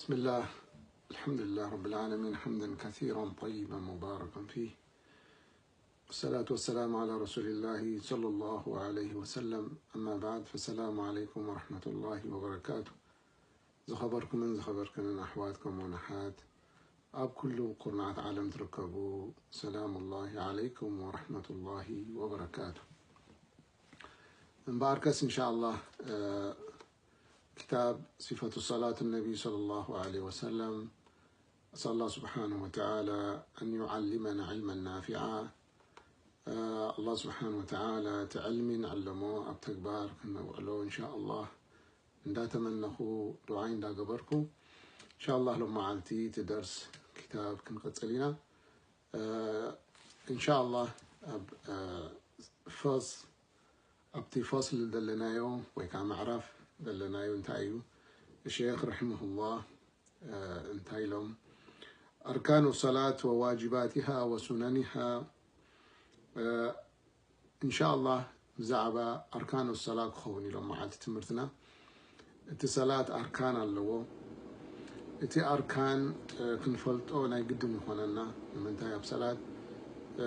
بسم الله. الحمد لله رب العالمين، حمدا كثيرا طيبا مباركا فيه. والصلاة والسلام على رسول الله صلى الله عليه وسلم. أما بعد، فالسلام عليكم ورحمة الله وبركاته. ዝኸበርኩምን ዝኸበርክንን ኣሕዋት ከምኡውን ኣሓት ኣብ ኩሉ ኩርናዓት ዓለም ትርከቡ፣ ሰላም ላሂ ዓለይኩም ወረሕመቱላሂ ወበረካቱ። እምበኣርከስ እንሻ ኣላህ፣ እ፣ ክታብ ሲፈቱ ሰላት ነቢ ሰለላሁ ዓለይሂ ወሰለም፣ أسأل الله سبحانه وتعالى أن يعلمنا علما نافعا። እ፣ ኣላህ ስብሓን ወተዓላ እቲ ዕልሚ ንዕለሞ ኣብ ተግባር ክነውዕሎ እንሻ ኣላህ እንዳተመነኹ፣ ዱዓይ እንዳገበርኩ፣ እንሻ ኣላህ ሎም መዓልቲ እቲ ደርስ ክታብ ክንቅጽል ኢና። እ፣ እንሻ ኣላህ ኣብ፣ እ፣ ፈስ-፣ ኣብቲ ፈስል ዘለናዮ ወይ ከዓ ምዕራፍ ዘለናዮ እንታይ እዩ? ሼኽ ረሒመሁላህ፣ እ፣ እንታይ ኢሎም? أركان الصلاة وواجباتها وسننها። እ፣ እንሻ ኣላህ ብዛዕባ ኣርካኑ ሰላ ክኸውን ኢሎም መዓልቲ ትምህርትና። እቲ ሰላት ኣርካን ኣለዎ። እቲ ኣርካን፣ እ፣ ክንፈልጦ ናይ ግድን ይኾነና። ንምንታይ ኣብ ሰላት፣ እ፣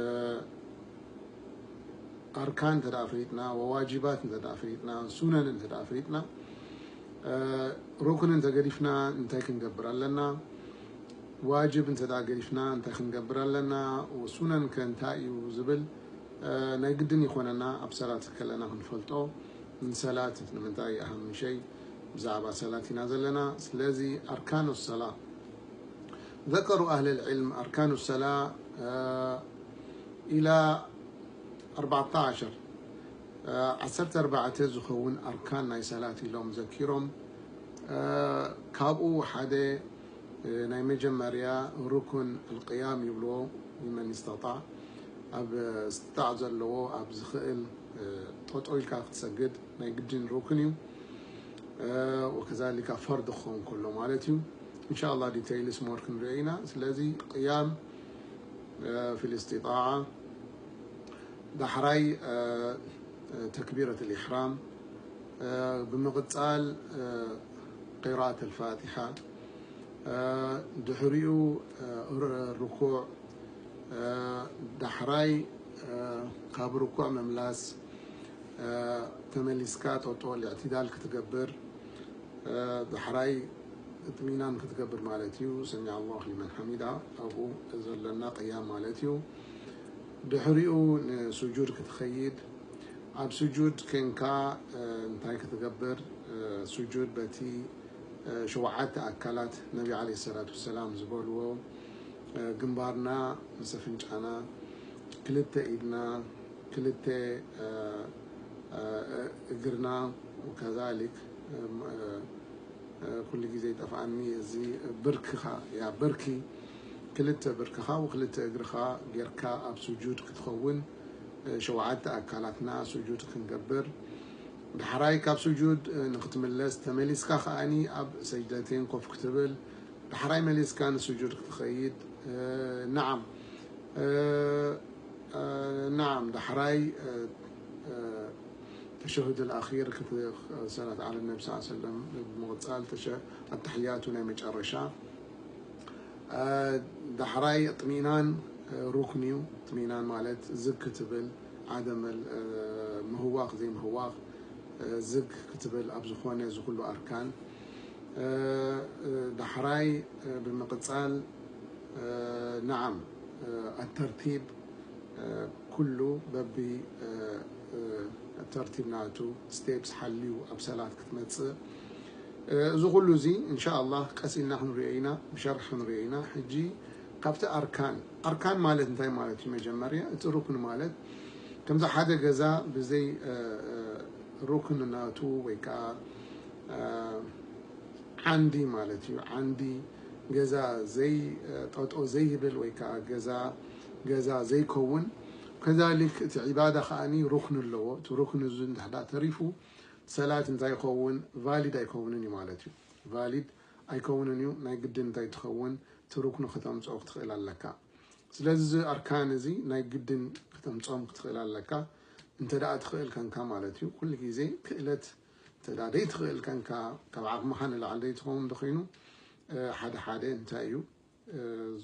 ኣርካን እንተ ደኣ ፈሊጥና፣ ወዋጅባት እንተ ደኣ ፈሊጥና፣ ሱነን እንተ ደኣ ፈሊጥና፣ እ፣ ሩክን እንተ ገዲፍና እንታይ ክንገብር ኣለና? ዋጅብ እንተ ደኣ ገዲፍና እንታይ ክንገብር ኣለና? ወሱነን ከ እንታይ እዩ ዝብል፣ እ፣ ናይ ግድን ይኾነና ኣብ ሰላት ከለና ክንፈልጦ። ንሰላት ንምንታይ ኣሃም ሸይ ብዛዕባ ሰላት ኢና ዘለና። ስለዚ ኣርካኑ ሰላ ذكروا أهل العلم أركان الصلاة، እ፣ إلى أربعة عشر، እ፣ ዓሰርተ ኣርባዕተ ዝኸውን ኣርካን ናይ ሰላት ኢሎም ዘኪሮም። እ፣ ካብኡ ሓደ፣ እ፣ ናይ መጀመርያ ሩኩን ኣልቅያም ይብልዎ፣ ሊመን እስተጣዕ፣ ኣብ እስትጣዕ ዘለዎ፣ ኣብ ዝኽእል፣ እ፣ ጠጠው ኢልካ ክትሰግድ ናይ ግድን ሩክን እዩ። እ፣ ወከዛሊካ ፈርድ ክኸውን ከሎ ማለት እዩ። እንሻ ኣላህ ዲተይልስ ሞር ክንሪኦ ኢና። ስለዚ ቅያም፣ እ፣ ፊል እስትጣዓ፣ ዳሕራይ፣ እ፣ እ፣ ተክቢረት ልኢሕራም፣ እ፣ ብምቕጻል፣ እ፣ ቂራኣት ኣልፋቲሓ፣ እ፣ ድሕሪኡ፣ እ፣ ር-፣ ርኩዕ፣ እ፣ ዳሕራይ፣ እ፣ ካብ ርኩዕ ምምላስ፣ እ፣ ተመሊስካ ጠጦ ልእዕትዳል ክትገብር፣ እ፣ ዳሕራይ እጥሚናን ክትገብር ማለት እዩ። ሰሚዐ ኣላሁ ሊመን ሓሚዳ ኣብኡ ዘለና ቅያም ማለት እዩ። ድሕሪኡ ንሱጁድ ክትኸይድ፣ ኣብ ሱጁድ ኬንካ፣ እ፣ እንታይ ክትገብር? እ፣ ሱጁድ በቲ፣ እ፣ ሸውዓተ ኣካላት ነቢ ዓለይሂ ሰላቱ ወሰላም ዝበልዎ፣ እ፣ ግንባርና ምስ ኣፍንጫና፣ ክልተ ኢድና፣ ክልተ፣ እ፣ እ፣ እግርና፣ ወከዛሊክ፣ እ፣ እ፣ እ፣ ኩሉ ግዜ ይጠፍኣኒ እዚ ብርክኻ፣ ያ ብርኪ፣ ክልተ ብርክኻ ወክልተ እግርኻ ጌርካ ኣብ ሱጁድ ክትኸውን፣ እ፣ ሸውዓተ ኣካላትና ሱጁድ ክንገብር። ዳሕራይ ካብ ሱጁድ፣ እ፣ ንክትምለስ ተመሊስካ ከኣኒ ኣብ ሰጅደቴን ኮፍ ክትብል። ዳሕራይ መሊስካ ንሱጁድ ክትኸይድ። እ፣ ነዓም። እ፣ እ፣ ነዓም። ዳሕራይ፣ እ፣ እ፣ ተሸሁድ ኣልኣኺር ክት-፣ ሰላት ዓለ ነቢ ሰለላሁ ዐለይሂ ወሰለም ብምቕጻል ተሸ-፣ ኣተሕያቱ ናይ መጨረሻ። እ፣ ዳሕራይ ጥሚናን፣ እ፣ ሩክን እዩ። ጥሚናን ማለት ዝግ ክትብል፣ ዓደመል፣ እ፣ ምህዋኽ፣ ዘይምህዋኽ፣ እ፣ ዝግ ክትብል ኣብ ዝኾነ እዚ ኩሉ ኣርካን። እ፣ እ፣ ዳሕራይ፣ እ፣ ብምቕጻል፣ እ፣ ነዓም፣ እ፣ ኣተርቲብ፣ እ፣ ኩሉ በቢ፣ እ፣ እ፣ ተርቲብ ናቱ ስቴፕስ ሓልዩ ኣብ ሰላት ክትመጽእ። እ፣ እዚ ኩሉ እዚ እንሻ ኣላህ ቀስ ኢልና ክንሪኦ ኢና፣ ብሸርሒ ክንሪኦ ኢና። ሕጂ ካብቲ ኣርካን፣ ኣርካን ማለት እንታይ ማለት እዩ? መጀመርያ እቲ ሩክን ማለት ከምዚ ሓደ ገዛ ብዘይ፣ እ፣ እ፣ ሩክን ናቱ ወይ ከዓ፣ እ፣ ዓንዲ ማለት እዩ። ዓንዲ ገዛ ዘይ-፣ ጠጦ ዘይብል ወይ ከዓ ገዛ፣ ገዛ ዘይከውን። ከዛሊክ እቲ ዒባዳ ከኣኒ ሩክን ኣለዎ። እቲ ሩክን እዚ እንድሕር ደኣ ተሪፉ ሰላት እንታይ ይኸውን? ቫሊድ ኣይከውንን እዩ ማለት እዩ። ቫሊድ ኣይከውንን እዩ። ናይ ግድን እንታይ ትኸውን? እቲ ሩክኑ ከተምፅኦ ክትኽእል ኣለካ። ስለዚ እዚ ኣርካን እዚ ናይ ግድን ከተምፅኦም ክትኽእል ኣለካ። እንተ ደኣ ትኽእል ከንካ ማለት እዩ። ኩሉ ግዜ ክእለት እንተ ደኣ ዘይትኽእል ከንካ፣ ካብ ዓቕምኻ ንላዕሊ ዘይትኸውን እንተኾይኑ፣ ሓደ ሓደ እንታይ እዩ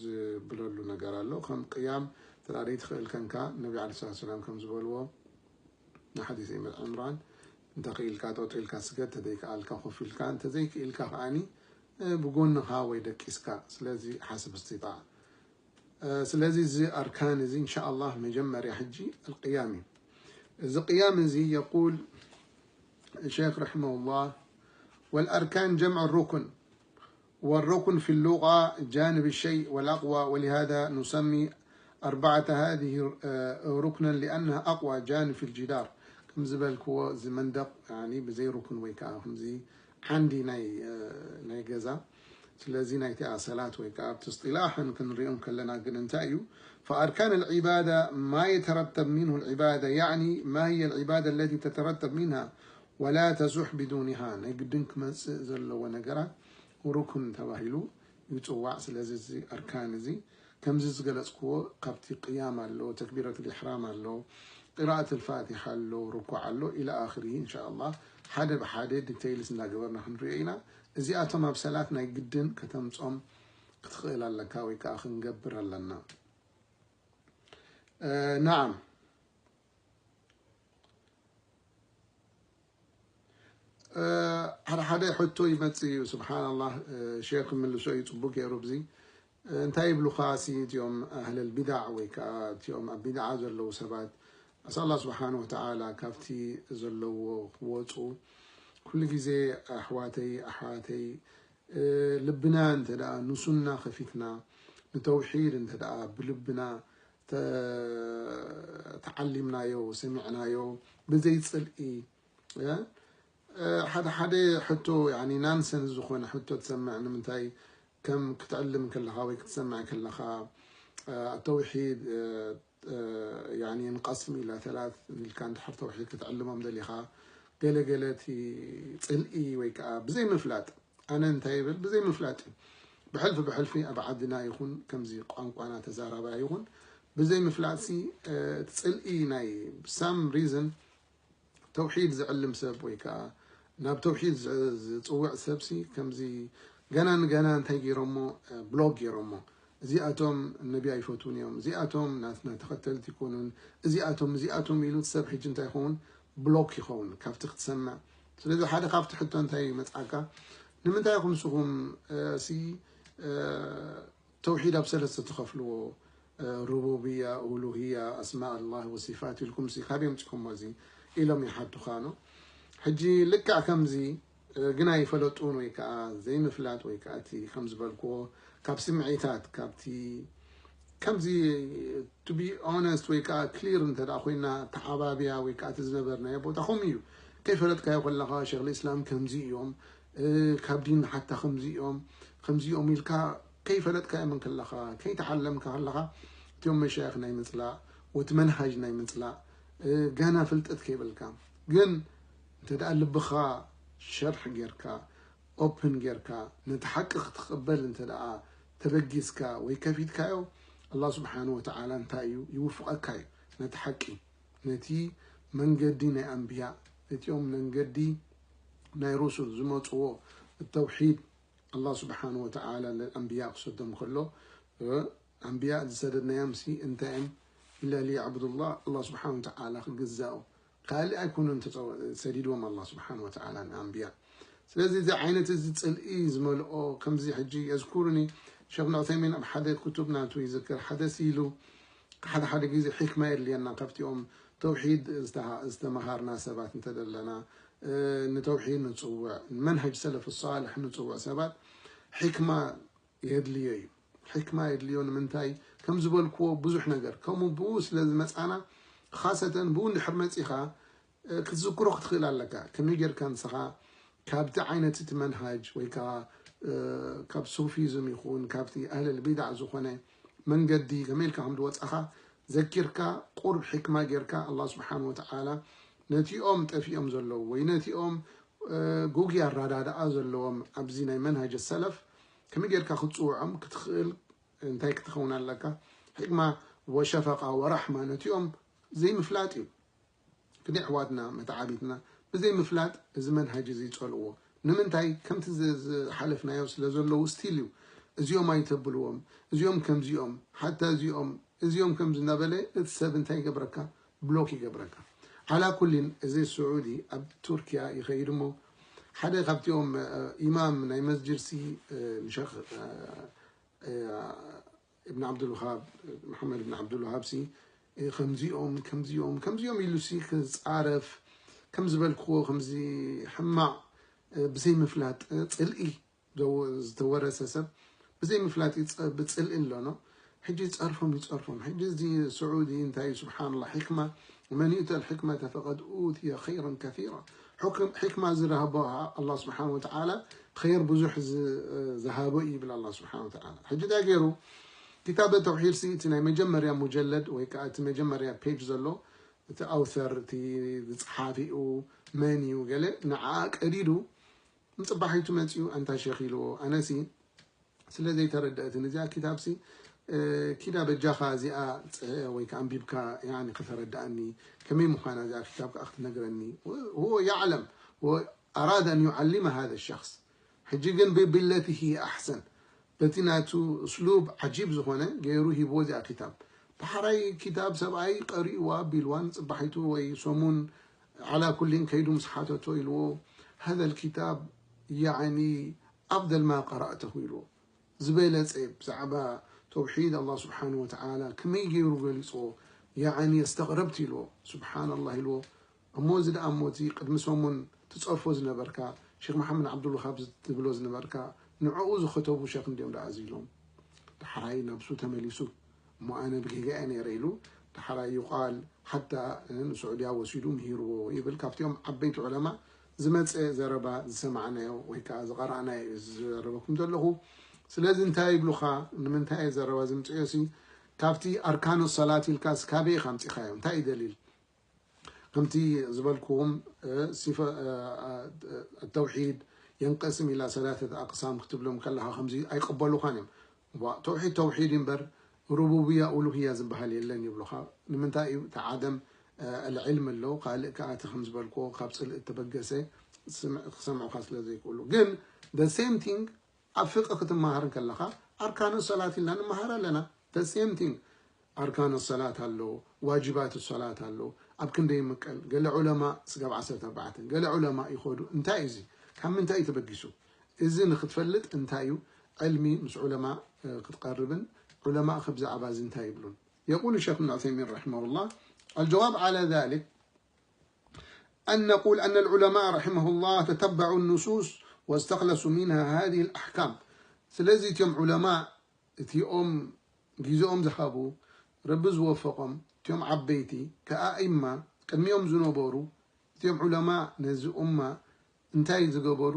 ዝብለሉ ነገር ኣሎ። ከም ቅያም ተዳደይ ትኽእል ከንካ ነቢ ዓለ ሰላት ሰላም ከም ዝበልዎ ንሓዲስ ዕምራን፣ እንተ ክኢልካ ጠጦ ኢልካ ስገድ፣ ተዘይከኣልካ ኮፍ ኢልካ፣ እንተዘይክኢልካ ከዓኒ ብጎንኻ ወይ ደቂስካ። ስለዚ ሓስብ እስቲጣዕ። ስለዚ እዚ ኣርካን እዚ እንሻኣላህ መጀመርያ ሕጂ ኣልቅያም እዩ። እዚ ቅያም እዚ የቁል ሸይኽ ረሒመሁላህ፣ والأركان جمع الركن، والركن في اللغة جانب الشيء والأقوى، ولهذا نسمي أربعة هذه ركنا لأنها أقوى جانب في الجدار። ከም ዝበልክዎ እዚ መንደቕ ብዘይ ሩክን ወይ ከዓ ከምዚ ዓንዲ ናይ ገዛ። ስለዚ ናይቲኣ ሰላት ወይ ከዓ ኣብቲ እስጢላሕን ክንሪኦም ከለና ግን እንታይ እዩ? فأركان العبادة ما يترتب منه العبادة، يعني ما هي العبادة التي تترتب منها ولا تصح بدونها። ናይ ግድን ክመፅእ ዘለዎ ነገራት ሩክን ተባሂሉ ይፅዋዕ። ስለዚ እዚ ኣርካን እዚ ከምዚ ዝገለፅክዎ ካብቲ ቅያም ኣሎ፣ ተክቢረት ልሕራም ኣሎ፣ ቅራኣት ልፋቲሓ ኣሎ፣ ርኩዕ ኣሎ ኢላ ኣኽሪ። እንሻኣላህ ሓደ ብሓደ ዲቴይልስ እንዳገበርና ክንሪኦ ኢና። እዚኣቶም ኣብ ሰላት ናይ ግድን ከተምፆም ክትኽእል ኣለካ ወይ ከዓ ክንገብር ኣለና። ናዓም። ሓደ ሓደ ሕቶ ይመጽእ እዩ። ስብሓንላህ፣ ሼክ ክምልሶ እዩ ጽቡቅ ገይሩ። ብዚ እንታይ ይብሉኻ ሲ እቲኦም ኣህለል ቢዳዕ ወይ ከዓ እቲኦም ኣብ ቢድዓ ዘለዉ ሰባት? ኣስኣላ ስብሓን ወተዓላ ካብቲ ዘለዎ ክወፁ። ኩሉ ግዜ ኣሕዋተይ ኣሓተይ ልብና እንተ ደኣ ንሱና ከፊትና፣ ንተውሒድ እንተ ደኣ ብልብና ተዓሊምናዮ፣ ሰሚዕናዮ፣ ብዘይ ጽልኢ ሓደ ሓደ ሕቶ ናንሰንስ ዝኾነ ሕቶ ትሰምዕ። ንምንታይ ከም ክትዕልም ከለኻ ወይ ክትሰምዕ ከለኻ ኣተውሒድ የንቀስም ኢላ ተላት ኢልካ እንድሕር ተውሒድ ክትዕልሞም ደሊኻ ገለ ገለ እቲ ጽልኢ ወይ ከዓ ብዘይ ምፍላጥ ኣነ እንታይ ይብል ብዘይ ምፍላጥ እዩ። ብሕልፊ ብሕልፊ ኣብ ዓድና ይኹን ከምዚ ቋንቋና ተዛራባይ ይኹን ብዘይ ምፍላጥ ሲ እቲ ጽልኢ ናይ some reason ተውሒድ ዝዕልም ሰብ ወይ ከዓ ናብ ተውሒድ ዝፅውዕ ሰብ ሲ ከምዚ ገና ንገና እንታይ ገይሮሞ ብሎክ ገይሮሞ እዚኣቶም ነቢ ኣይፈትዉን እዮም፣ እዚኣቶም ናትና ተኸተልቲ ይኮኑን፣ እዚኣቶም እዚኣቶም ኢሉ ሰብ ሕጂ እንታይ ይኸውን ብሎክ ይኸውን ካብቲ ክትሰምዕ። ስለዚ ሓደ ካብቲ ሕቶ እንታይ ይመፅኣካ ንምንታይ ኢኹም ንስኹም ሲ ተውሒድ ኣብ ሰለስተ ትኸፍልዎ ሩቡብያ ኡሉህያ ኣስማእ ኣላህ ወሲፋት ኢልኩም ሲ ካበይ ኣምፂኹሞ እዚ ኢሎም ይሓቱኻ ኖ። ሕጂ ልክዕ ከምዚ ግን ኣይፈለጡን ወይ ከዓ ዘይምፍላጥ ወይ ከዓ እቲ ከም ዝበልክዎ ካብ ስምዒታት ካብቲ ከምዚ to be honest ወይ ከዓ ክሊር እንተ ኮይና ተዓባብያ ወይ ከዓ እቲ ዝነበርናዮ ቦታ ከምኡ እዩ። ከይፈለጥካዮ ከለኻ ሸክ ልእስላም ከምዚ እዮም ካብ ዲን ሓታ ከምዚ እዮም ከምዚ እዮም ኢልካ ከይፈለጥካዮም ከለኻ ከይተዓለምካ ከለኻ እቲኦም መሻይኽ ናይ ምፅላእ ወቲ መንሃጅ ናይ ምፅላእ ገና ፍልጠት ከይብልካ ግን እንተ ደኣ ልብኻ ሸርሕ ጌርካ ኦፕን ጌርካ ነቲ ሓቂ ክትቕበል እንተ ደኣ ተበጊስካ ወይ ከፊትካዮ ኣላህ ስብሓን ወተዓላ እንታይ እዩ ይውፍቐካ እዩ ነቲ ሓቂ ነቲ መንገዲ ናይ ኣንብያ ነቲኦም መንገዲ ናይ ሩሱል ዝመፅዎ ተውሒድ ኣላህ ስብሓን ወተዓላ ንኣንብያ ክሰዶም ከሎ ኣንብያ ዝሰደድናዮም ሲ እንታይ እዮም ኢላ ሊያዕቡዱላህ ኣላህ ስብሓን ወተዓላ ክግዛኡ ካልእ ኣይኮኑን ሰዲድዎም ኣላህ ስብሓን ወተዓላ ንኣንብያ። ስለዚ እዚ ዓይነት እዚ ፅልኢ ዝመልኦ ከምዚ ሕጂ የዝኩሩኒ ሸክ ንዑሰይሚን ኣብ ሓደ ክቱብ ናቱ ይዝክር ሓደ ሲሉ ሓደ ሓደ ግዜ ሕክማ የድልየና ካብቲኦም ተውሒድ ዝተመሃርና ሰባት እንተደለና ንተውሒድ ንፅውዕ መንሃጅ ሰለፍ ሳልሕ ንፅውዕ ሰባት ሕክማ የድልዮ እዩ። ሕክማ የድልዮ ንምንታይ ከም ዝበልክዎ ብዙሕ ነገር ከምኡ ብኡ ስለ ዝመፃና ካሰተን ብኡ እንድሕር መፂኻ ክትዝክሮ ክትኽእል ኣለካ ከመይ ጌርካ ንስኻ ካብቲ ዓይነት እቲ መንሃጅ ወይ ከዓ ካብ ሱፊዝም ይኹን ካብቲ ኣህለል ቢድዓ ዝኾነ መንገዲ ከመይ ኢልካ ከም ዝወፃኻ ዘኪርካ ቁርብ ሕክማ ጌርካ ኣላህ ስብሓን ወተዓላ ነቲኦም ጠፊኦም ዘለዉ ወይ ነቲኦም ጉጉይ ኣረዳድኣ ዘለዎም ኣብዚ ናይ መንሃጅ ሰለፍ ከመይ ጌርካ ክትፅውዖም ክትኽእል እንታይ ክትኸውን ኣለካ? ሕክማ ወሸፈቃ ወራሕማ ነቲኦም ዘይምፍላጥ እዩ። ክንደይ ኣሕዋትና መተዓቢትና ብዘይምፍላጥ እዚ መንሃጅ እዚ ይፀልእዎ። ንምንታይ ከምቲ ዝ- ዝሓለፍናዮ ስለ ዘለዉ ስቲል እዩ። እዚኦም ኣይተብልዎም፣ እዚኦም ከምዚኦም፣ ሓታ እዚኦም እዚኦም ከምዚ እናበለ እቲ ሰብ እንታይ ይገብረካ? ብሎክ ይገብረካ። ዓላ ኩሊን እዚ ስዑዲ ኣብ ቱርኪያ ይኸይድ እሞ ሓደ ካብቲኦም ኢማም ናይ መስጅድ ሲ ንሸኽ እብን ዓብዱልውሃብ፣ መሓመድ እብን ዓብዱልውሃብ ሲ ከምዚኦም ከምዚኦም ከምዚኦም ኢሉ ሲ ክፃረፍ ከም ዝበልክዎ ከምዚ ሕማቕ ብዘይምፍላጥ ፅልኢ ዝተወረሰ ሰብ ብዘይምፍላጥ ብፅልኢ ኣሎ ኖ። ሕጂ ይፀርፎም ይፀርፎም። ሕጂ እዚ ስዑዲ እንታይ እዩ ስብሓንላ ሕክማ መን ይእተ ልሕክመተ ፈቀድ ኡትየ ኸይረን ከሲራ። ሕክማ ዝረሃቦ ኣላ ስብሓን ወተዓላ ኸይር ብዙሕ ዝሃቦ እዩ ይብል ኣላ ስብሓን ወተዓላ። ሕጂ እንታይ ገይሩ? ኪታበ ተውሒድ ሲ እቲ ናይ መጀመርያ ሙጀለድ ወይ ከዓ እቲ መጀመርያ ፔጅ ዘሎ እቲ ኣውተር እቲ ዝፀሓፊኡ መን እዩ ገለ ንዓ ቀዲዱ ንፅባሒቱ መፂኡ ኣንታ ሸኽ ኢልዎ ኣነሲ ስለ ዘይተረደእትን እዚኣ ኪታብሲ ኪዳ በጃኻ እዚኣ ፅሕያ ወይ ከዓ ኣንቢብካ ከተረዳእኒ ከመይ ምዃና እዚኣ ኪታብ ከዓ ክትነግረኒ هو يعلم وأراد أن يعلم هذا الشخص ሕጂ ግን ብለቲ هي أحسن በቲ ናቱ ስሉብ ዓጂብ ዝኾነ ገይሩ ሂብዎ እዚኣ ኪታብ ዳሕራይ ኪታብ ሰብኣይ ቀሪእዋ ቢልዋ ንፅባሒቱ ወይ ሰሙን ዓላ ኩሊን ከይዱ ምስ ሓተቶ ኢልዎ هذا الكتاب يعني أفضل ما قرأته ኢልዎ ዝበለፀ ብዛዕባ ተውሒድ ኣላ ስብሓን ወተዓላ ከመይ ገይሩ ገሊፅዎ ያኒ ኣስተቕረብት ኢልዎ ስብሓንላ ኢልዎ እሞ እዚ ደኣ እሞ እቲ ቅድሚ ሰሙን ትፀርፎ ዝነበርካ ሼክ መሓመድ ዓብዱልውሃብ ትብሎ ዝነበርካ ንዕኡ ዝኸተቡ ሸክ እንዲኦም ደኣ እዚ ኢሎም ዳሕራይ ነብሱ ተመሊሱ እሞ ኣነ ብጌጋ እየ ነይረ ኢሉ ዳሕራይ ይቃል ሓታ ንስዑድያ ወሲዱ ምሂርዎ ይብል ካብቲኦም ዓበይቲ ዑለማ ዝመፀ ዘረባ ዝሰማዕናዮ ወይ ከዓ ዝቐራእናዮ እዩ ዝዘረበኩም ዘለኹ ስለዚ እንታይ ይብሉኻ ንምንታይ እየ ዘረባ ዝምፅዮ ሲ ካብቲ ኣርካኖ ሰላት ኢልካ ስካበይ ኢኻ ምፂኻዮ እንታይ እዩ ደሊል ከምቲ ዝበልክዎም ተውሒድ የንቀስም ኢላ ሰላተት ኣቅሳም ክትብሎም ከለካ ከምዚ ኣይቀበሉካን እዮም ተውሒድ ተውሒድ እምበር ሩቡብያ ኡሉህያ ዝበሃል የለን ይብሉካ ንምንታይ እዩ እቲ ዓደም ኣልዕልም ኣሎ ካልእ ከዓ እቲ ከም ዝበልክዎ ካብ ፅልእ እተበገሰ ክሰምዑካ ስለ ዘይክእሉ ግን the same thing ኣብ ፍቅህ ክትመሃር ከለካ ኣርካኑ ሰላት ኢልና ንመሃር ኣለና the same thing ኣርካኑ ሰላት ኣሎ ዋጅባት ሰላት ኣሎ ኣብ ክንደይ ይምቀል ገለ ዑለማ ስጋብ ዓሰርተ ኣርባዕተ ገለ ዑለማ ይኸዱ እንታይ እዩ እዚ ካብ ምንታይ እዩ ተበጊሱ እዚ ንክትፈልጥ እንታይ እዩ ዕልሚ ምስ ዑለማ ክትቀርብን ዑለማ ከብዛዕባ እዚ እንታይ ይብሉን يقول الشيخ ابن عثيمين رحمه الله الجواب على ذلك أن نقول أن العلماء رحمه الله تتبعوا النصوص واستخلصوا منها هذه الأحكام ስለዚ እቲኦም ዑለማ እቲኦም ግዜኦም ዝሃቡ ረቢ ዝወፈቖም እቲኦም ዓበይቲ ከኣኢማ ቅድሚኦም ዝነበሩ እቲኦም ዑለማ ነዚ ኡማ እንታይ ዝገበሩ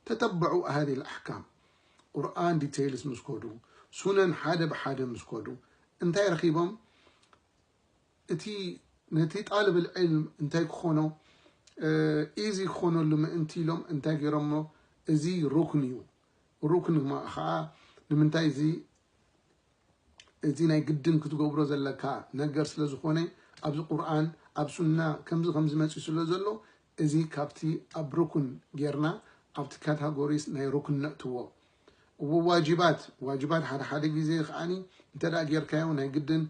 ተተበዑ هذه الأحكام ቁርኣን ዲቴይልስ ምስ ከዱ ሱነን ሓደ ብሓደ ምስ ከዱ እንታይ ረኺቦም እቲ ነቲ ጣልብ ልዕልም እንታይ ክኾኖ ኢዚ ክኾነሉ ምእንቲ ኢሎም እንታይ ገይሮሞ እዚ ሩክን እዩ ሩክን ከዓ ንምንታይ እዚ እዚ ናይ ግድን ክትገብሮ ዘለካ ነገር ስለ ዝኾነ ኣብዚ ቁርኣን ኣብ ሱና ከምዚ ከምዚ መፅኡ ስለ ዘሎ እዚ ካብቲ ኣብ ሩክን ጌርና ኣብቲ ካታጎሪስ ናይ ሩክን ነእትዎ እዎ ዋጅባት ዋጅባት ሓደ ሓደ ግዜ ከዓኒ እንተ ደኣ ጌርካዮ ናይ ግድን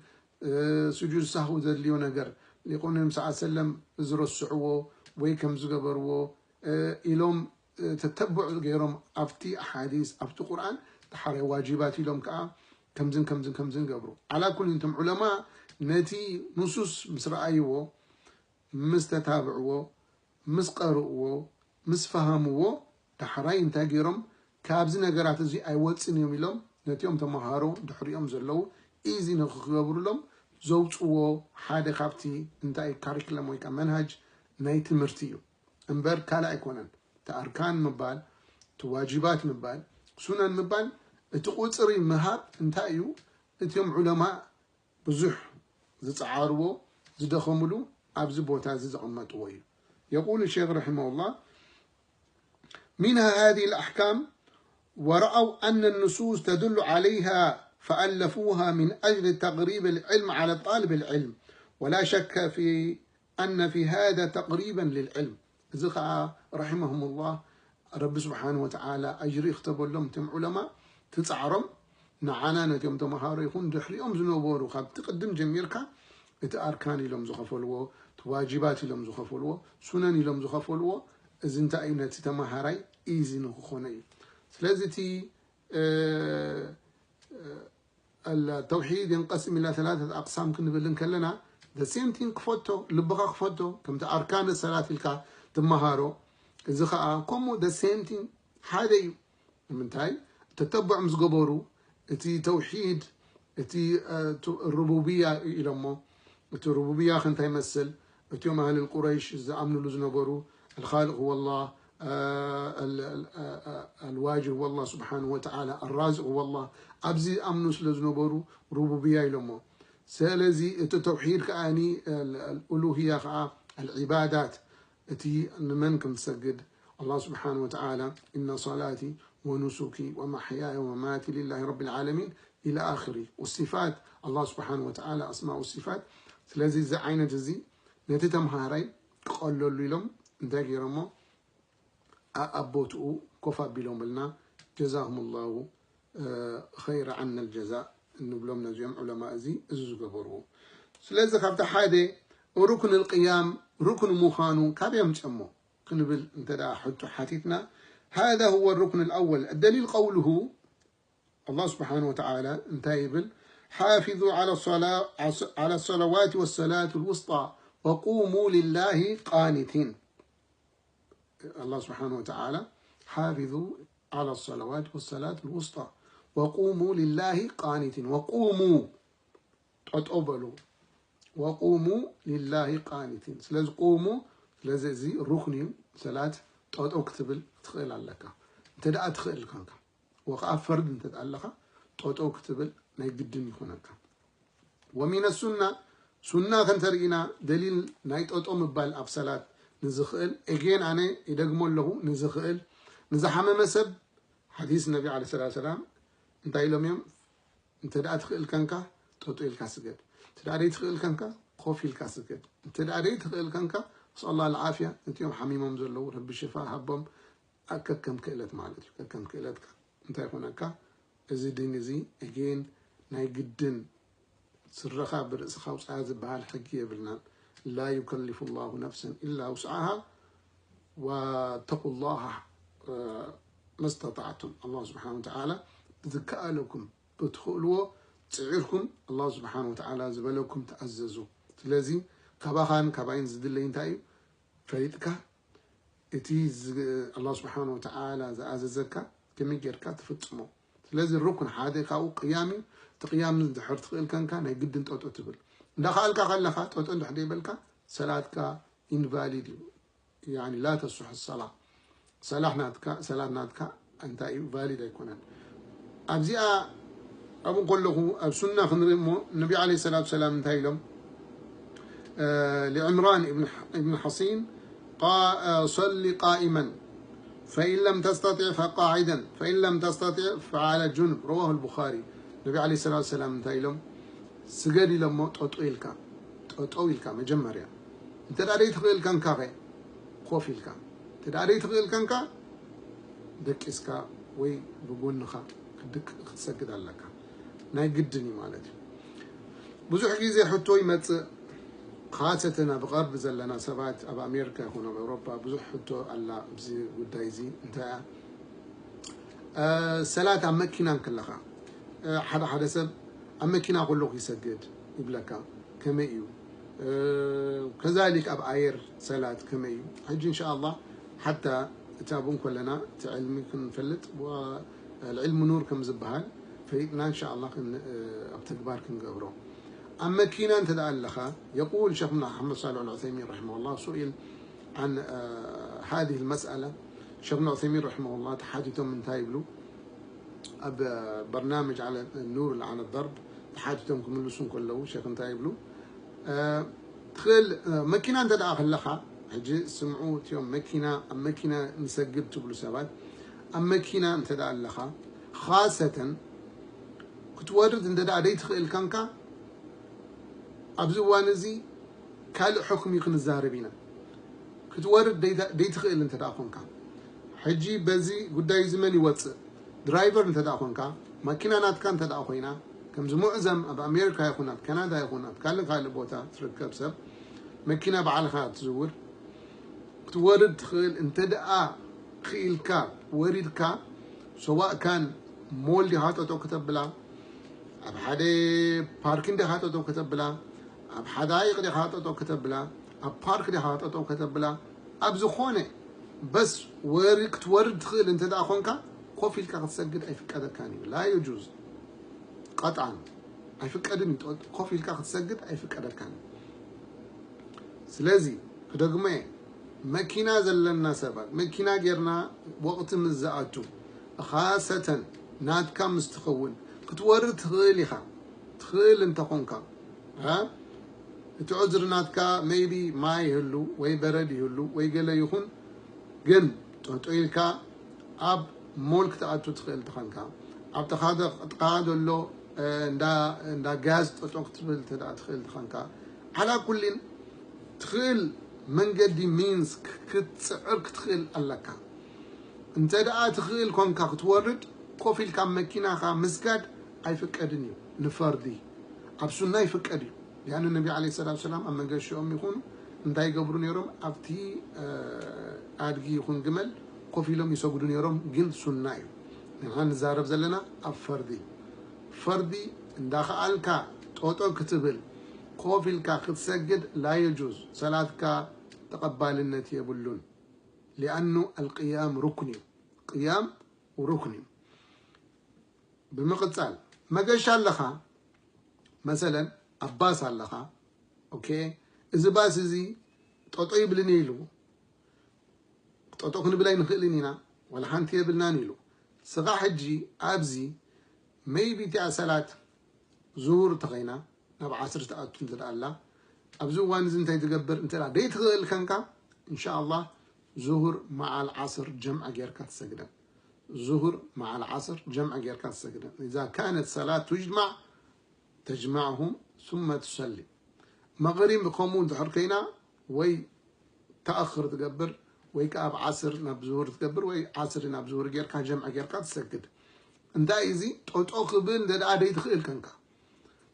ስጁድ ሳህው ዘድልዮ ነገር ሊቆ ነቢ ስ ሰለም ዝረስዕዎ ወይ ከም ዝገበርዎ ኢሎም ተተብዑ ገይሮም ኣብቲ ሓዲስ ኣብቲ ቁርኣን ተሓራይ ዋጅባት ኢሎም ከዓ ከምዝን ከምዝን ከምዝን ገብሩ ዓላ ኩል እንቶም ዑለማ ነቲ ንሱስ ምስ ረኣይዎ ምስ ተታብዕዎ ምስ ቀርእዎ ምስ ፈሃምዎ ዳሕራይ እንታይ ገይሮም ካብዚ ነገራት እዚ ኣይወፅን እዮም ኢሎም ነቲኦም ተምሃሮ ድሕሪኦም ዘለዉ ኢዚ ንክገብሩሎም ዘውፅዎ ሓደ ካብቲ እንታይ ካሪክለም ወይ ከዓ መንሃጅ ናይ ትምህርቲ እዩ እምበር ካልእ ኣይኮነን እቲ ኣርካን ምባል እቲ ዋጅባት ምባል ሱነን ምባል እቲ ቁፅሪ ምሃብ እንታይ እዩ እቲኦም ዑለማ ብዙሕ ዝፀዓርዎ ዝደኸምሉ ኣብዚ ቦታ እዚ ዘቐመጥዎ እዩ يقول الشيخ رحمه الله منها هذه الأحكام ورأوا أن النصوص تدل عليها فألفوها من أجل تقريب العلم على طالب العلم ولا شك في أن في هذا تقريبا للعلم እዚ ከዓ رحمهم الله ረቢ ስብሓን ወተዓላ ኣጅሪ ይክተበሎም። እቶም ዑለማ ትፃዕሮም ንዓና ነቶም ተምሃሮ ይኹን ድሕሪኦም ዝነበሩ ካብቲ ቅድም ጀሚርካ እቲ ኣርካን ኢሎም ዝኸፈልዎ፣ እቲ ዋጅባት ኢሎም ዝኸፈልዎ፣ ሱነን ኢሎም ዝኸፈልዎ፣ እዚ እንታይ እዩ? ነቲ ተምሃራይ ኢዚ ንክኾነ እዩ። ስለዚ እቲ ተውሒድ የንቀስም ኢላ ሰላተት ኣቅሳም ክንብል እንከለና the same thing ክፈቶ፣ ልብኻ ክፈቶ፣ ከምቲ ኣርካን ሰላት ኢልካ ትመሃሮ። እዚ ከዓ ከምኡ the same thing ሓደ እዩ። ንምንታይ? ተተብዖም ዝገበሩ እቲ ተውሒድ እቲ ሩቡብያ ኢሎሞ። እቲ ሩቡብያ እንታይ ይመስል? እቲኦም ኣህል ቁረይሽ ዝኣምንሉ ዝነበሩ الخالق هو الله، الواجد هو الله سبحانه وتعالى، الرازق هو الله ኣብዚ ዝኣምኑ ስለ ዝነበሩ ሩቡብያ ኢሎሞ። ስለዚ እቲ ተውሒድ ከዓኒ الألوهية ከዓ العبادات እቲ ንመን ከም ትሰግድ الله سبحانه وتعالى إن صلاتي ونسكي ومحياي ومماتي لله رب العالمين إلى آخره والصفات الله سبحانه وتعالى أسماء والصفات። ስለዚ እዚ ዓይነት እዚ ነቲ ተምሃራይ ክቐለሉ ኢሎም እንታይ ገይሮሞ? ኣብ ቦትኡ ኮፍ ኣቢሎምልና جزاهم الله خير عنا الجزاء እንብሎም ነዚኦም ዑለማ እዚ እዚ ዝገበርዎ። ስለዚ ካብቲ ሓደ ሩክን القيام ሩክን ምዃኑ ካበይ ኣምፅኦሞ ክንብል እንተ ደኣ ሕቶ ሓቲትና هذا هو الركن الأول الدليل قوله الله سبحانه وتعالى እንታይ ይብል? حافظوا على الصلاة على الصلوات والصلاة الوسطى وقوموا لله قانتين الله سبحانه وتعالى حافظوا على الصلوات والصلاة الوسطى وقوموا لله قانتين وقوموا ጠጠው በሉ وقوموا لله قانتين ስለዚ ቁሙ ስለዚ እዚ ሩክን እዩ ሰላት ጠጠው ክትብል ትኽእል ኣለካ እንተ ደኣ ትኽእል ካንካ ወኸዓ ፈርድ እንተ ኣለኻ ጠጠው ክትብል ናይ ግድን ይኾነካ ومن السنة ሱና ከንተርኢና ደሊል ናይ ጠጦ ምባል ኣብ ሰላት ንዝኽእል እጌን ኣነ ይደግሞ ኣለኹ ንዝኽእል ንዝሓመመ ሰብ ሓዲስ ነቢ ለ ስላ ሰላም እንታይ ኢሎም እዮም እንተ ደኣ ትኽእል ከንካ ጠጦ ኢልካ ስገድ እንተ ደኣ ደይ ትኽእል ከንካ ኮፍ ኢልካ ስገድ እንተ ደኣ ደይ ትኽእል ከንካ ስኣላ ልዓፍያ ነቲኦም ሓሚሞም ዘለዉ ረቢ ሽፋ ሃቦም ከከም ክእለት ማለት እዩ ከከም ክእለትካ እንታይ ይኾነካ እዚ ድን እዚ እጌን ናይ ግድን ስረኻ ብርእስኻ ውፅኣ ዝበሃል ሕጊ የብልናን لا يكلف الله نفسا إلا وسعها واتقوا الله ما استطعتم الله سبحانه وتعالى ዝከኣለኩም ብትኽእልዎ ፅዒርኩም الله سبحانه وتعالى ዝበለኩም ተኣዘዙ ስለዚ ካባኻን ካባይን ዝድለይ እንታይ እዩ ፈሊጥካ እቲ ኣላ ስብሓን ወተዓላ ዝኣዘዘካ ከመይ ጌርካ ትፍፅሞ ስለዚ ሩክን ሓደ ካብኡ ቅያም እዩ እቲ ቅያም ድሕር ትኽእል ከንካ ናይ ግድን ጠጦ ትብል እንዳኸኣልካ ከለካ ጠጦ እንድሕ ደይበልካ ሰላትካ ኢንቫሊድ እዩ ላ ተስሑ ሰላ ሰላት ናትካ እንታይ እዩ ቫሊድ ኣይኮነን ኣብዚኣ ኣብኡ ከለኹ ኣብ ሱና ክንርኢ እሞ ነቢ ለ ሰላት ሰላም እንታይ ኢሎም لعمران بن حصين صل قائما فإن لم تستطع فقاعدا فإن لم تستطع فعلى جنب رواه البخاري ነቢ ለ ሰላት ሰላም እንታይ ኢሎም ስገድ ኢሎሞ ጠጦ ኢልካ ጠጠው ኢልካ መጀመርያ እንተ ደኣ ደይትኽእል ከንካ ኸ ኮፍ ኢልካ እንተ ደኣ ደይትኽእል ከንካ ደቂስካ ወይ ብጎንኻ ክትሰግድ ኣለካ ናይ ግድን እዩ ማለት እዩ ብዙሕ ግዜ ሕቶ ይመፅእ ካሰተን ኣብ ቐርቢ ዘለና ሰባት ኣብ ኣሜሪካ ይኹን ኣብ ኤውሮፓ ብዙሕ ሕቶ ኣላ ኣብዚ ጉዳይ እዚ እንታይ እያ ሰላት ኣብ መኪና እንከለኻ ሓደ ሓደ ሰብ ኣብ መኪና ከለኹ ይሰግድ ይብለካ ከመይ እዩ ከዛሊክ ኣብ ኣየር ሰላት ከመይ እዩ ሕጂ እንሻ ኣላ ሓታ እቲ ኣብኡ እንከለና እቲ ዕልሚ ክንፈልጥ ዕልሚ ኑር ከም ዝበሃል ፈሊጥና እንሻ ኣላ ኣብ ተግባር ክንገብሮ ኣብ መኪና እንተ ኣለኻ የቁል ሸይኽና ኣሕመድ ሳልሕ ልዑሰይሚን ረሒመሁላህ ሱኢል عن هذه المسألة ሸይኽና ዑሰይሚን ረሒመሁላህ ተሓቲቶም እንታይ ይብሉ ኣብ በርናምጅ ዓለ ኑር ዓለ ደርብ ተሓቲቶም ክምልሱ እንከለዉ ሸክ እንታይ ይብሉ ትኽእል መኪና እንተ ደኣ ከለኻ ሕጂ ስምዑ እቲኦም መኪና ኣብ መኪና ንሰግድ ትብሉ ሰባት ኣብ መኪና እንተ ደኣ ኣለኻ ካሰተን ክትወርድ እንተ ደኣ ደይትኽእል ከንካ ኣብዚ እዋን እዚ ካልእ ሕክም እዩ ክንዛረብ ኢና ክትወርድ ደይትኽእል እንተ ደኣ ኮንካ ሕጂ በዚ ጉዳይ እዚ መን ይወፅእ? ድራይቨር እንተ ደኣ ኾንካ፣ ማኪና ናትካ እንተ ደኣ ኮይና፣ ከምዚ ሙዕዘም ኣብ ኣሜሪካ ይኹን ኣብ ካናዳ ይኹን ኣብ ካልእ ካልእ ቦታ ትርከብ ሰብ፣ መኪና ባዕልኻ ትዝውር ክትወርድ ትኽእል እንተ ደኣ ክኢልካ ወሪድካ፣ ሰዋእ ካን ሞል ዲኻ ጠጠው ከተብላ፣ ኣብ ሓደ ፓርኪን ዲኻ ጠጠው ከተብላ፣ ኣብ ሓዳይቕ ዲኻ ጠጠው ከተብላ፣ ኣብ ፓርክ ዲኻ ጠጠው ከተብላ፣ ኣብ ዝኾነ በስ ወሪ ክትወርድ ትኽእል እንተ ደኣ ኾንካ፣ ኮፍ ኢልካ ክትሰግድ ኣይፍቀደካን እዩ። ላ የጁዝ ቀጥዓን ኣይፍቀድን እዩ። ኮፍ ኢልካ ክትሰግድ ኣይፍቀደካን እዩ። ስለዚ ክደግሞ እየ፣ መኪና ዘለና ሰባት መኪና ጌርና ወቕቲ ምስ ዝኣቱ፣ ኻሰተን ናትካ ምስ ትኸውን ክትወርድ ትኽእል ኢኻ። ትኽእል እንተኾንካ፣ እ? እቲ ዑዝሪ ናትካ maybe ማይ ይህሉ ወይ በረድ ይህሉ ወይ ገለ ይኹን፣ ግን ጠጦ ኢልካ ኣብ ሞል ክትኣቱ ትኽእል ተኾንካ፣ ኣብ ጥቓ ደ-፣ ጥቓ ዘሎ፣ እ፣ እንዳ፣ እንዳ ጋዝ ጠጦ ክትብል እንተ ደኣ ትኽእል ተኾንካ፣ ዓላ ኩሊን ትኽእል መንገዲ ሚንስ ክ-፣ ክትጽዕር ክትኽእል ኣለካ። እንተ ደኣ ትኽእል ኮንካ ክትወርድ፣ ኮፍ ኢልካ ኣብ መኪናኻ ምስጋድ ኣይፍቀድን እዩ። ንፈርዲ ኣብ ሱና ይፍቀድ እዩ። ሊኣኑ ነቢ ዓለይሂ ሰላቱ ወሰላም ኣብ መገሽኦም ይኹኑ እንታይ ይገብሩ ነይሮም? ኣብቲ፣ እ፣ ኣድጊ ይኹን ግመል ኮፍ ኢሎም ይሰግዱ ነይሮም፣ ግን ሱና እዩ። ንሕና ንዛረብ ዘለና ኣብ ፈርዲ። ፈርዲ እንዳኸኣልካ ጦጦ ክትብል ኮፍ ኢልካ ክትሰግድ ላ የጁዝ፣ ሰላትካ ተቐባልነት የብሉን። ሊኣኑ ኣልቅያም ሩክን እዩ። ቅያም ሩክን እዩ። ብምቕጻል መገሻ ኣለኻ፣ መሰለን ኣብ ባስ ኣለኻ። ኦኬ፣ እዚ ባስ እዚ ጠጦ ይብልን ኢሉ፣ ጠጦ ክንብል ኣይንኽእልን ኢና፣ ዋላ ሓንቲ የብልናን ኢሉ። ስኻ ሕጂ ኣብዚ maybe እቲኣ ሰላት ዙሁር እንተኸይና ናብ ዓስር ትኣቱ እንተ ደኣ ኣላ፣ ኣብዚ እዋን እዚ እንታይ ትገብር? እንተ ደኣ ደይትኽእል ከንካ፣ እንሻኣላህ ዙሁር መዓል ዓስር ጀምዐ ጌርካ ትሰግደን። ዙሁር መዓል ዓስር ጀምዐ ጌርካ ትሰግደን። إذا كانت الصلاة تجمع تجمعهم ثم تصلي. መቕሪብ ከምኡ እንድሕር ኮይና ወይ ተኣኽር ትገብር ወይ ከኣ ኣብ ዓስር ናብ ዙሁር ትገብር ወይ ዓስር ናብ ዙሁር ጌርካ ጀምዐ ጌርካ ትሰግድ። እንታይ እዚ ጠጦ ክብል እንተ ደኣ ደይትኽእል ከንካ።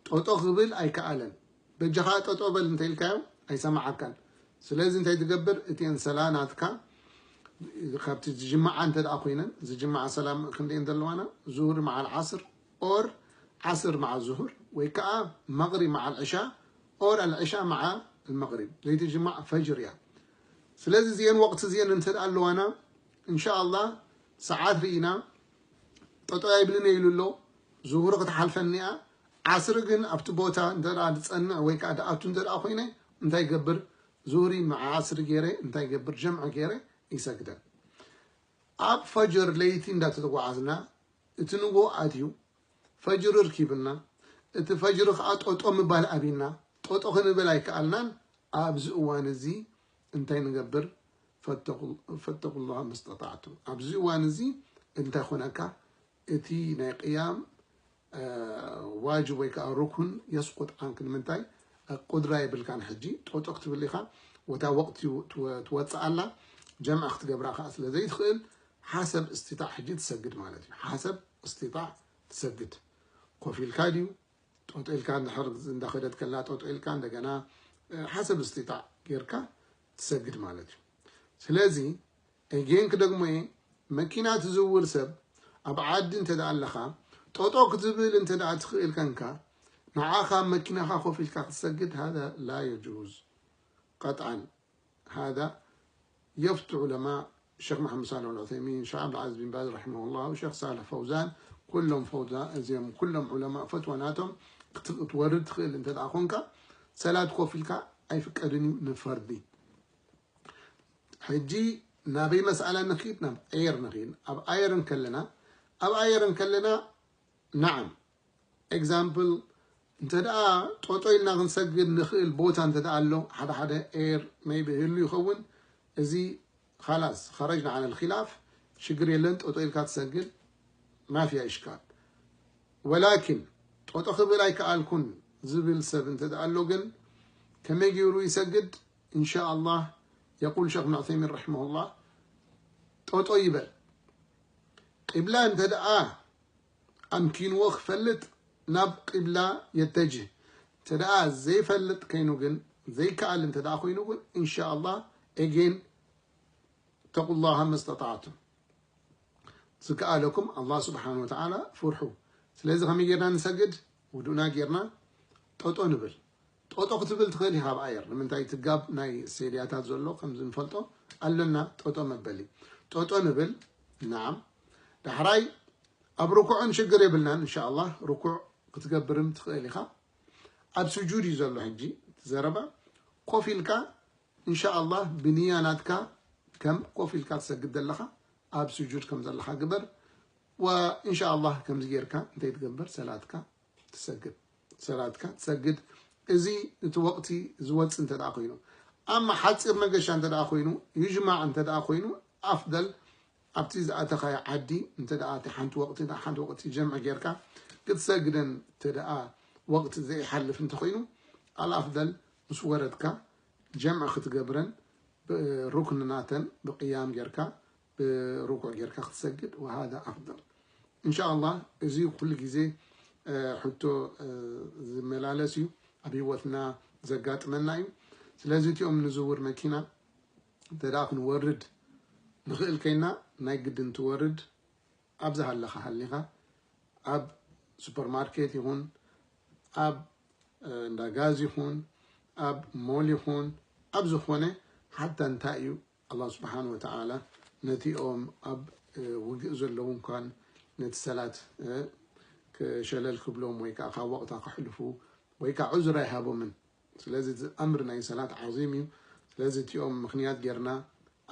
ጠጦ ክብል ኣይከኣለን። በጃኻ ጠጦ በል እንተ ኢልካዮ ኣይሰማዓካን። ስለዚ እንታይ ትገብር? እቲአን ሰላ ናትካ ካብቲ ዝጅማዓ እንተ ደኣ ኮይነን፣ ዝጅማዓ ሰላ ክንደየን ዘለዋና? ዙሁር መዓል ዓስር ኦር ዓስር መዓ ዙሁር ወይ ከኣ መቕሪብ መዓል ዕሻ ኦር ኣልዕሻ መዓ ኣልመቕሪብ። ዘይትጅማዕ ፈጅር እያ። ስለዚ እዚአን ወቕቲ እዚአን እንተ ደኣ ኣለዋና፣ እንሻኣላህ ሰዓት ርኢና፣ ጠጦ ኣይብልን እየ ኢሉ ኣሎ፣ ዙሁር ክትሓልፈኒ እያ። ዓስሪ ግን ኣብቲ ቦታ እንተ ደኣ ዝጸንዕ ወይ ከኣ ድኣቱ እንተ ደኣ ኮይነ፣ እንታይ ይገብር? ዙሁሪ መዓ ዓስሪ ገይረ እንታይ ይገብር? ጀምዒ ገይረ ይሰግደን። ኣብ ፈጅር ለይቲ እንዳተጓዓዝና፣ እቲ ንግሆ ኣትዩ፣ ፈጅሪ ርኪብና፣ እቲ ፈጅሪ ከኣ ጠጦ ምባል ኣብይና፣ ጠጦ ክንብል ኣይከኣልናን። ኣብዚ እዋን እዚ እንታይ ንገብር? ፈተቁ-፣ ፈተቁላህ መስተጣዕቱም። ኣብዚ እዋን እዚ እንታይ ኮነካ? እቲ ናይ ቅያም፣ እ፣ ዋጅብ ወይ ከኣ ሩኩን የስቁጥ ዓንክ። ንምንታይ? ቁድራ የብልካን። ሕጂ ጠጦ ክትብል ኢኻ፣ ወታ ወቕቲ ትወ-፣ ትወጽእ ኣላ፣ ጀምዓ ክትገብራ ከኣ ስለ ዘይትኽእል፣ ሓሰብ እስቲጣዕ ሕጂ ትሰግድ ማለት እዩ። ሓሰብ እስቲጣዕ ትሰግድ። ኮፍ ኢልካ ድዩ? ጠጦ ኢልካ እንድሕር እንዳኸደት ከላ ጠጦ ኢልካ እንደገና፣ እ፣ ሓሰብ እስቲጣዕ ጌርካ ትሰግድ ማለት እዩ። ስለዚ፣ ኤጌን ክደግሞ እየ፣ መኪና ትዝውር ሰብ ኣብ ዓዲ እንተ ደኣ ኣለኻ፣ ጠጦ ክትብል እንተ ደኣ ትኽእል ከንካ፣ ንዓኻ ኣብ መኪናኻ ኮፍ ኢልካ ክትሰግድ፣ ሃዛ ላ የጁዝ ቀጥዓን። ሃዛ የፍቱ ዑለማ ሸኽ መሓመድ ሳልሕ ኣልዑሰይሚን፣ ሸኽ ዓብዱልዓዚዝ ቢን ባዝ ረሒመሁላህ፣ ሸኽ ሳልሕ ፈውዛን፣ ኩሎም ፈውዛ-፣ እዚኦም ኩሎም ዑለማ ፈትዋ ናቶም ክት-፣ ክትወርድ ትኽእል እንተ ደኣ ኾንካ፣ ሰላት ኮፍ ኢልካ ኣይፍቀድን እዩ ንፈርዲ። ሕጂ ናበይ መስኣላ ንኺድ? ናብ ኤር ንኺድ። ኣብ ኣየር እንከለና፣ ኣብ ኣየር እንከለና፣ ነዓም፣ ኤግዛምፕል፣ እንተ ደኣ ጠጦ ኢልና ክንሰግድ ንኽእል ቦታ እንተ ደኣ ኣሎ፣ ሓደ ሓደ ኤር ሜይቢ ህሉ ይኸውን። እዚ ኻላስ፣ ኸረጅና ዓለል ኺላፍ፣ ሽግር የለን፣ ጠጦ ኢልካ ትሰግድ፣ ማፊያ ኢሽካል። ወላኪን፣ ጠጦ ክብል ኣይከኣልኩን ዝብል ሰብ እንተ ደኣ ኣሎ ግን፣ ከመይ ገይሩ ይሰግድ? ኢንሻኣላህ፣ የቁል ሸኽ እብን ዑሰይሚን ረሒመሁላህ፣ ጦጦ ይበል። ቂብላ እንተ ደኣ ኣምኪንዎ ክፈልጥ ናብ ቂብላ የተጅህ። እንተ ደኣ ዘይፈልጥ ከይኑ ግን፣ ዘይከኣል እንተ ደኣ ኮይኑ ግን፣ ኢንሻኣላህ፣ ኤጌን፣ ተቁላሃ መስተጣዕቱም። ዝከኣለኩም ኣላህ ስብሓን ወተዓላ ፍርሑ። ስለዚ ከመይ ጌርና ንሰግድ? ውዱእና ጌርና ጦጦ ንብል። ጦጦ ክትብል ትኽእል ኢኻ ኣብ ኣየር። ንምንታይ? ትጋብ ናይ ሴድያታት ዘሎ ከምዚ ንፈልጦ ኣለና ጦጦ መበሊ። ጦጦ ንብል። ናዓም። ዳሕራይ ኣብ ርኩዕን ሽግር የብልናን። እንሻ ኣላህ ርኩዕ ክትገብርም ትኽእል ኢኻ። ኣብ ስጁድ እዩ ዘሎ ሕጂ እቲ ዘረባ። ኮፍ ኢልካ እንሻ ኣላህ ብንያ ናትካ ከም ኮፍ ኢልካ ትሰግድ ዘለኻ ኣብ ስጁድ ከም ዘለኻ ግበር። ወእንሻ ኣላህ ከምዚ ጌርካ እንታይ ትገብር? ሰላትካ ትሰግድ። ሰላትካ ትሰግድ። እዚ እቲ ወቕቲ ዝወፅእ እንተ ደኣ ኮይኑ፣ ኣማ ሓፂር መገሻ እንተ ደኣ ኮይኑ፣ ይጅማዕ እንተ ደኣ ኮይኑ፣ ኣፍደል ኣብቲ ዝኣተኻዮ ዓዲ እንተ ደኣ እቲ ሓንቲ ወቕቲ፣ ሓንቲ ወቕቲ ጀምዒ ጌርካ ክትሰግደን እንተ ደኣ ወቕቲ ዘይሓልፍ እንተኾይኑ፣ ኣልኣፍደል ምስ ወረድካ ጀምዒ ክትገብረን፣ ብሩክንናተን ብቅያም ጌርካ፣ ብሩኩዕ ጌርካ ክትሰግድ፣ ወሃዛ ኣፍደል። እንሻ ኣላህ፣ እዚ ኩሉ ግዜ፣ እ፣ ሕቶ፣ እ፣ ዝመላለስ እዩ፣ ኣብ ህይወትና ዘጋጥመና እዩ። ስለዚ እቲኦም ንዝውር መኪና እንተ ደኣ ክንወርድ ንኽእል ከይና፣ ናይ ግድን ትወርድ፣ ኣብ ዝሃለኻ ሃሊኻ፣ ኣብ ሱፐርማርኬት ይኹን፣ ኣብ፣ እ፣ እንዳ ጋዝ ይኹን፣ ኣብ ሞል ይኹን፣ ኣብ ዝኾነ፣ ሓታ እንታይ እዩ፣ ኣላህ ስብሓን ወተዓላ ነቲኦም ኣብ፣ እ፣ ውግእ ዘለዉ እንኳን ነቲ ሰላት፣ እ፣ ክሸለል ክብሎም ወይ ከዓ ካብ ወቕታ ከሕልፉ ወይ ከዓ ዑዝር ኣይሃቦምን። ስለዚ እዚ ኣምር ናይ ሰላት ዓዚም እዩ። ስለዚ እቲኦም ምኽንያት ጌርና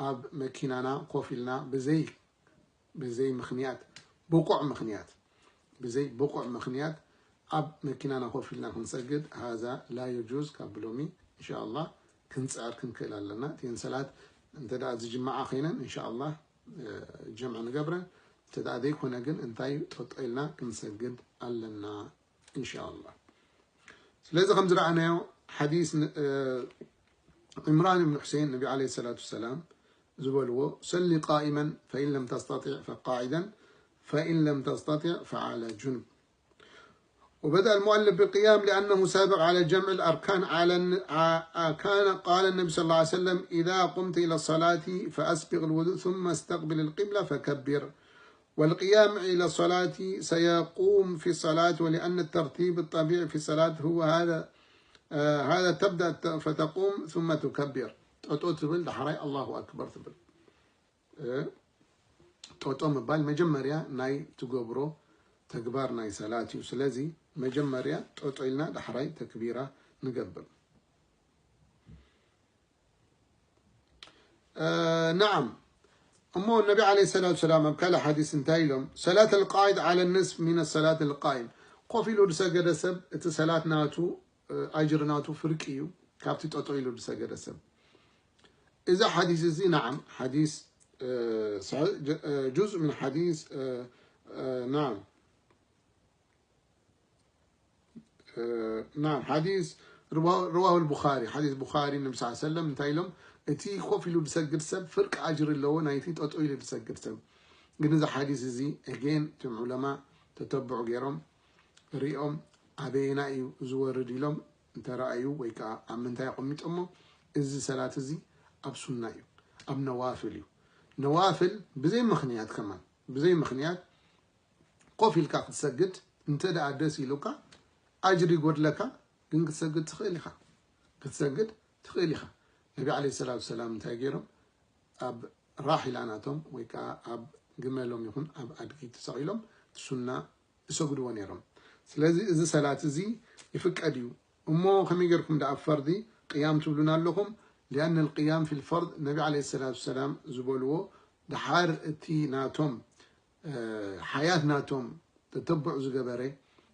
ኣብ መኪናና ኮፍ ኢልና ብዘይ፣ ብዘይ ምኽንያት፣ ብቑዕ ምኽንያት፣ ብዘይ ብቑዕ ምኽንያት ኣብ መኪናና ኮፍ ኢልና ክንሰግድ፣ ሃዛ ላ የጁዝ። ካብ ሎሚ እንሻ ኣላህ ክንጽዕር ክንክእል ኣለና። እተን ሰላት እንተ ደኣ ዝጅምዓ ኮይነን እንሻ ኣላህ፣ እ፣ ጀምዕ ንገብረን። እንተ ደኣ ዘይኮነ ግን እንታይ ጠጦ ኢልና ክንሰግድ ኣለና እንሻ ኣላህ። ስለዚ ከም ዝረኣናዮ ሓዲስ ን-፣ እ፣ ዕምራን ብን ሑሴን ነቢ ዓለይሂ ሰላቱ ወሰላም ዝበልዎ፣ ሰሊ ቃኢመን ፈኢን ለም ተስተጢዕ ፈቃዒደን ፈኢን ለም ተስተጢዕ ፈዓላ ጁኑብ። وبدأ المؤلف بالقيام لأنه سابق على جمع الأركان على الن-، ع-، ع-، كان قال النبي صلى الله عليه وسلم: إذا قمت إلى الصلاة فأسبغ الوضوء ثم استقبل القبلة فكبر. والقيام إلى الصلاة سيقوم في الصلاة، ولأن الترتيب الطبيعي في الصلاة هو هذا، آه، هذا تبدأ ت-، فتقوم ثم تكبر. ጦጦ ትብል፣ ዳሕራይ ኣላሁ ኣክበር ትብል። እ፣ ጦጦ ምባል መጀመርያ ናይ ትገብሮ ተግባር ናይ ሰላት እዩ። ስለዚ መጀመርያ ጦጦ ኢልና ዳሕራይ ተክቢራ ንገብር። እ፣ ነዓም። እሞ ነቢ ዓለይሂ ሰላቱ ሰላም ኣብ ካልእ ሓዲስ እንታይ ኢሎም? ሰላት ኣልቃዒድ ዓለ ንስፍ ሚነ ሰላት ኣልቃኢም። ኮፍ ኢሉ ዝሰገደ ሰብ እቲ ሰላት ናቱ፣ እ፣ ኣጅሪ ናቱ ፍርቂ እዩ ካብቲ ጠጠው ኢሉ ዝሰገደ ሰብ። እዚ ሓዲስ እዚ፣ ነዓም፣ ሓዲስ፣ እ፣ ሰሒሕ፣ ጀ-፣ እ፣ ጁዝ ምን ሓዲስ፣ እ፣ እ፣ ነዓም። እ፣ ናም፣ ሓዲስ ርዋ-፣ ርዋሁ ልቡኻሪ፣ ሓዲስ ቡኻሪ፣ ነቢ ስ ሰለም እንታይ ኢሎም? እቲ ኮፍ ኢሉ ዝሰግድ ሰብ ፍርቂ ኣጅሪ ኣለዎ ናይቲ ጠጠው ኢሉ ዝሰግድ ሰብ። ግን እዚ ሓዲስ እዚ፣ ኤጌን፣ እቶም ዑለማ ተተብዑ ገይሮም፣ ሪኦም፣ ኣበየና እዩ ዝወርድ ኢሎም እንተረኣዩ፣ ወይ ከዓ ኣብ ምንታይ ኣቐሚጦሞ፣ እዚ ሰላት እዚ ኣብ ሱና እዩ፣ ኣብ ነዋፍል እዩ። ነዋፍል ብዘይ ምኽንያት ከማን፣ ብዘይ ምኽንያት ኮፍ ኢልካ ክትሰግድ እንተ ደኣ ደስ ኢሉካ፣ ኣጅሪ ይጎድለካ፣ ግን ክትሰግድ ትኽእል ኢኻ። ክትሰግድ ትኽእል ኢኻ። ነቢ ዓለይሂ ሰላቱ ሰላም እንታይ ገይሮም? ኣብ ራሒላ ናቶም ወይ ከዓ ኣብ ግመሎም ይኹን ኣብ ኣድጊ ተሰቒሎም ሱና ይሰግድዎ ነይሮም። ስለዚ እዚ ሰላት እዚ ይፍቀድ እዩ። እሞ ከመይ ጌርኩም ደኣ ኣብ ፈርዲ ቅያም ትብሉና ኣለኹም? ሊኣነ ልቅያም ፊ ልፈርድ ነቢ ዓለይሂ ሰላቱ ሰላም ዝበልዎ ደሓር እቲ ናቶም እ፣ ሓያት ናቶም ተተብዑ ዝገበረ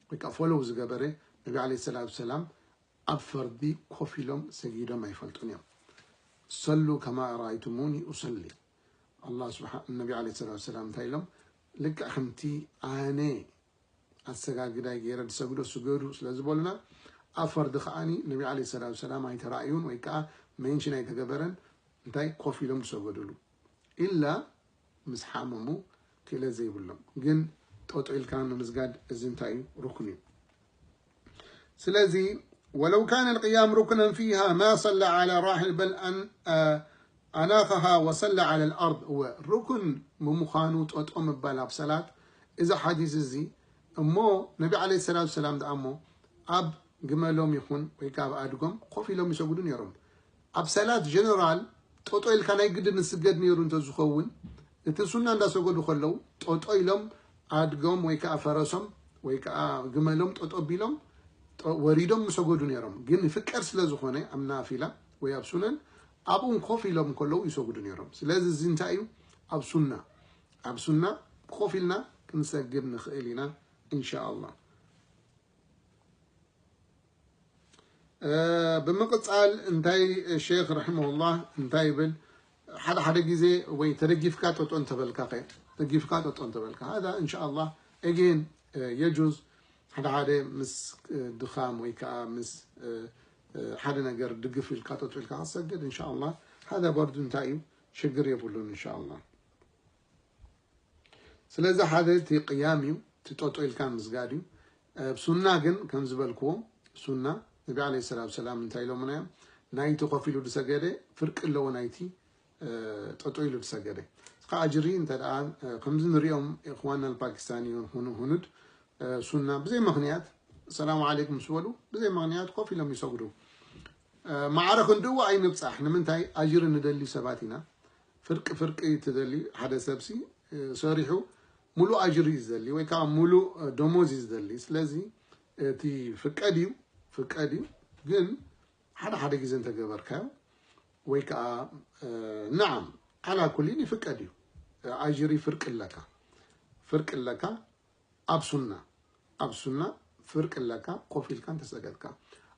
ወይ ከዓ ፎሎው ዝገበረ ነቢ ዓለይሂ ሰላቱ ሰላም ኣብ ፈርዲ ኮፍ ኢሎም ሰጊዶም ኣይፈልጡን እዮም። ሰሉ ከማ ረኣይቱሙኒ ኡሰሊ። ኣላህ ስብሓ-፣ ነቢ ዓለይሂ ሰላቱ ሰላም እንታይ ኢሎም? ልክዕ ከምቲ ኣነ ኣሰጋግዳይ ገይረ ዝሰግዶ ስገዱ ስለ ዝበሉና፣ ኣብ ፈርዲ ከዓኒ ነቢ ዓለይሂ ሰላቱ ሰላም ኣይተራእዩን ወይ ከዓ ሜንሽን ኣይተገበረን። እንታይ ኮፍ ኢሎም ዝሰገዱሉ ኢላ ምስ ሓመሙ ክእለት ዘይብሎም። ግን ጠጦ ኢልካ ንምስጋድ እዚ እንታይ እዩ? ሩክን እዩ። ስለዚ ولو كان القيام ركنا فيها ما صلى على راحل بل أن آه، أناخها وصلى على الأرض እወ ሩክን ብምዃኑ ጠጦ ምባል ኣብ ሰላት እዚ ሓዲስ እዚ እሞ ነቢ ዓለይሂ ሰላቱ ሰላም ደኣ እሞ ኣብ ግመሎም ይኹን ወይ ከዓ ኣብ ኣድጎም ኮፍ ኢሎም ይሰግዱ ነይሮም። ኣብ ሰላት ጀነራል ጠጦ ኢልካ ናይ ግድን ንስገድ ነይሩ እንተዝኸውን እቲ ሱና እንዳሰገዱ ከለዉ ጠጦ ኢሎም ኣድጎም ወይ ከዓ ፈረሶም ወይ ከዓ ግመሎም ጠጦ ቢሎም ጠ- ወሪዶም ምሰገዱ ነይሮም። ግን ይፍቀድ ስለ ዝኾነ ኣብ ናፊላ ወይ ኣብ ሱነን ኣብኡን ኮፍ ኢሎም ከለዉ ይሰግዱ ነይሮም። ስለዚ እዚ እንታይ እዩ? ኣብ ሱና ኣብ ሱና ኮፍ ኢልና ክንሰግድ ንኽእል ኢና ኢንሻ ኣላህ። እ፣ ብምቕጻል እንታይ ሼክ ረሒመሁላህ እንታይ ይብል? ሓደ ሓደ ግዜ ወይ ተደጊፍካ ጠጦ እንተበልካ ኸ ተደጊፍካ ጠጦ እንተበልካ ሃዛ እንሻ ኣላህ ኤጌን የጁዝ ሓደ ሓደ ምስ እ፣ ድኻም ወይ ከዓ ምስ እ፣ እ፣ ሓደ ነገር ድግፍ ኢልካ ጠጦ ኢልካ ክትሰግድ እንሻ ኣላህ ሃዛ በርዱ እንታይ እዩ ሽግር የብሉን እንሻ ኣላህ። ስለዚ ሓደ እቲ ቅያም እዩ፣ እቲ ጠጦ ኢልካ ምስጋድ እዩ። እ፣ ሱና ግን ከም ዝበልክዎ ሱና ነቢ ዓለይሂ ሰላቱ ሰላም እንታይ ኢሎምና እዮም? ናይቲ ኮፍ ኢሉ ዝሰገደ ፍርቂ ኣለዎ ናይቲ እ፣ ጠጦ ኢሉ ዝሰገደ። እስኻ ኣጅሪ እንተ ደኣ እ፣ ከምዚ ንሪኦም ኢኽዋና ኣልፓኪስታንዩን ሁኑ- ሁኑድ እ፣ ሱና ብዘይ ምኽንያት ሰላም ዓለይኩም ምስ በሉ ብዘይ ምኽንያት ኮፍ ኢሎም ይሰግዱ። እ፣ ማዕረ ክንድእዎ ኣይንብጻሕ። ንምንታይ? ኣጅሪ ንደሊ ሰባት ኢና። ፍርቂ ፍርቂ ትደሊ ሓደ ሰብሲ እ፣ ሰሪሑ ሙሉእ ኣጅሪ እዩ ዝደሊ ወይ ከዓ ሙሉእ እ፣ ደሞዝ እዩ ዝደሊ። ስለዚ እቲ ፍቀድ እዩ ፍቀድ እዩ ግን ሓደ ሓደ ግዜ እንተገበርካዮ ወይ ከዓ እ፣ ነዓም ዓላ ኩሊን ይፍቀድ እዩ። እ፣ ኣጅሪ ፍርቂ ኣለካ ፍርቂ ኣለካ ኣብ ሱና ኣብ ሱና ፍርቂ ኣለካ ኮፍ ኢልካ እንተሰገድካ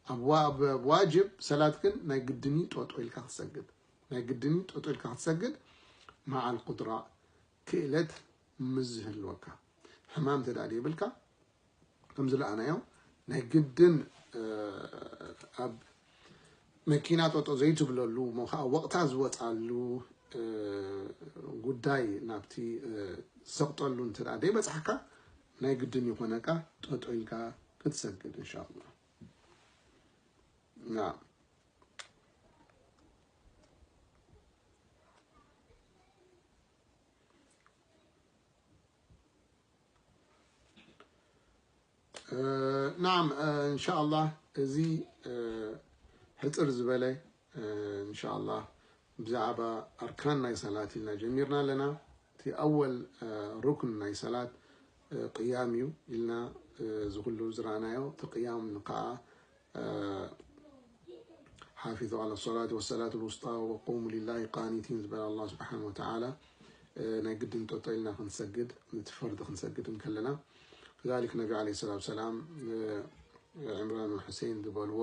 ኣብ ዋ- ኣብ ዋጅብ ሰላት ግን ናይ ግድን እዩ ጠጦ ኢልካ ክትሰግድ ናይ ግድን እዩ ጠጦ ኢልካ ክትሰግድ መዓል ቁድራ ክእለት ምስ ዝህልወካ ሕማም እንተ ደኣ ዘይብልካ ከም ዝለኣናዮ ናይ ግድን እ፣ ኣብ መኪና ጠጦ ዘይትብለሉ እሞ ከዓ ወቕታ ዝወፃሉ እ፣ ጉዳይ ናብቲ እ፣ ሰቕጠሉ እንተ ደኣ ዘይበፃሕካ ናይ ግድን ይኾነካ ጠጦ ኢልካ ክትሰግድ እንሻላ። ና ናም እንሻኣላህ እዚ ሕፅር ዝበለ እንሻኣላህ ብዛዕባ ኣርካን ናይ ሰላት ኢልና ጀሚርና ኣለና። እቲ ኣወል ሩክን ናይ ሰላት ቅያም እዩ ኢልና እዚ ኩሉ ዝረኣናዮ እቲ ቅያም ከዓ ሓፊዙ ዓላ ሰላት ወሰላት ልውስጣ ወቁሙ ሊላሂ ቃኒቲን ዝበል ኣላ ስብሓን ወተዓላ ናይ ግድን ጠጠው ኢልና ክንሰግድ ነቲ ፈርዲ ክንሰግድ እንከለና ከዛሊክ ነቢ ዓለ ሰላት ሰላም ዕምራን ወሕሴን ዝበልዎ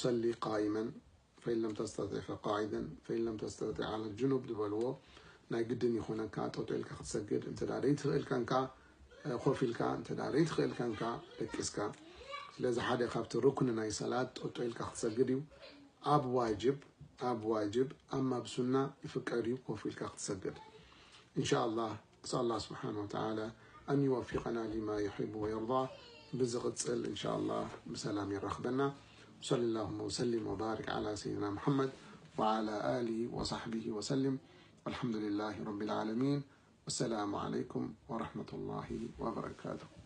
ሰሊ ቃይመን ፈኢን ለም ተስተጢዕ ፈቃዒደን ፈኢን ለም ተስተጢዕ ዓለ ጅኑብ ዝበልዎ ናይ ግድን ይኾነካ ጠጠው ኢልካ ክትሰግድ እንተ ደኣ ዘይትኽእል ከንካ ኮፍ ኢልካ እንተ ደኣ ዘይትኽእል ከንካ ደቂስካ ስለዚ ሓደ ካብቲ ሩክን ናይ ሰላት ጠጠው ኢልካ ክትሰግድ እዩ ኣብ ዋጅብ ኣብ ዋጅብ ኣማ ኣብ ሱና ይፍቀድ እዩ ኮፍ ኢልካ ክትሰግድ እንሻ ኣላህ እስኣል ኣላህ ስብሓን ወተዓላ ኣን ይወፊቀና ሊማ ዩሕቡ ወየርዳ ብዝቕፅል እንሻ ኣላህ ብሰላም የራኽበና وصل اللهم وسلم وبارك على سيدنا محمد وعلى آله وصحبه وسلم والحمد لله رب العالمين والسلام عليكم ورحمة الله وبركاته